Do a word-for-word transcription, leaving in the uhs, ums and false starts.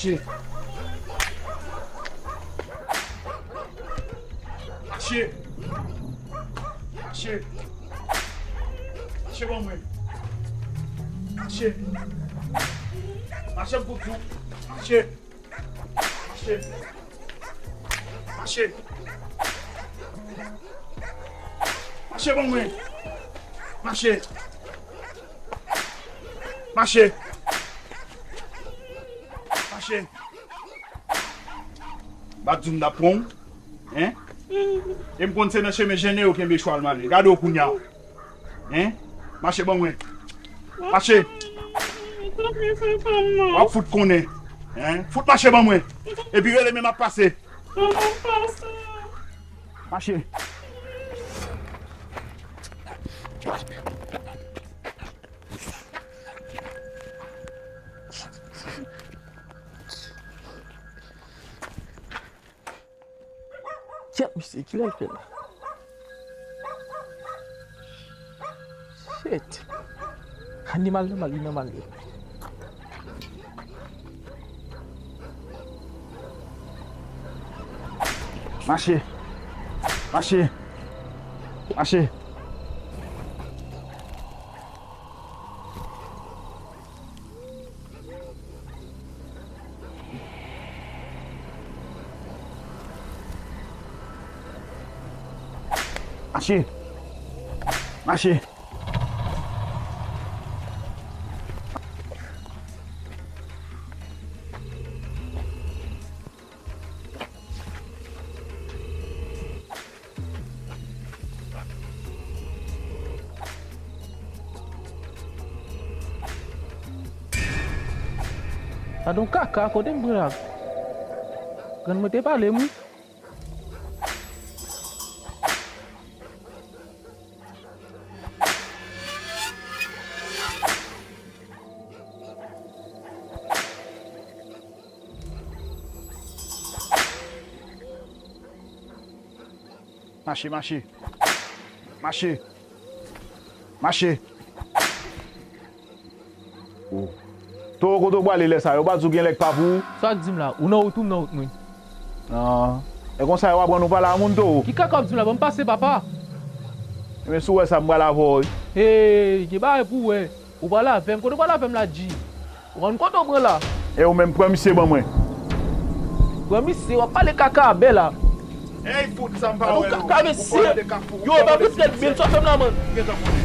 Mache. Mache. Mache. Mache ban mwen. Mache. Mache m fout ou. Mache. Mache. Mache. Mache ban mwen. Mache. Mache. Mache. M pa t di w m t ap pran w, en? E m konn se nan chemen jennen yo kenbe chwal m ale. Gade w kounye a. En? Mache ban mwen. Mache. W ap fout konnen. En? Fout mache ban mwen. Epi rele men m ap pase. Mache. Kyèt, mesye, kilè l fè la? Shit. Animal nòmal, li nòmal li. Mache. Mache. Mache. Mache. Mache. Gade yon kaka, kote m pran la? Grann mwen te pale m, wi. Mache, mache. Mache. Mache. Oh. Towo, kote w prale lè sa? Yo pa di w gen lè k pa pou ou? Sa w ap di m la? Ou nan wout ou, m nan wout mwen. Ah. E konsa yo aprann ou pale a moun, Towo? Ki kaka w ap di m la? Ban m pase, papa. Ebyen, si w wè sa, m pral avè w, wi. Hey, gen bagay pou w wè. Ou pral avè m? Kote w pral avè m la, G? Ou konn kote w pran la? E ou menm, pran misye ban mwen. Pran misye, w ap pale kaka a bè la. Ey, fout, sa m pa wè yo. Kaka, mesye. Yo, pa vin fèt byen, sa fè m la, man. Gentan konnen.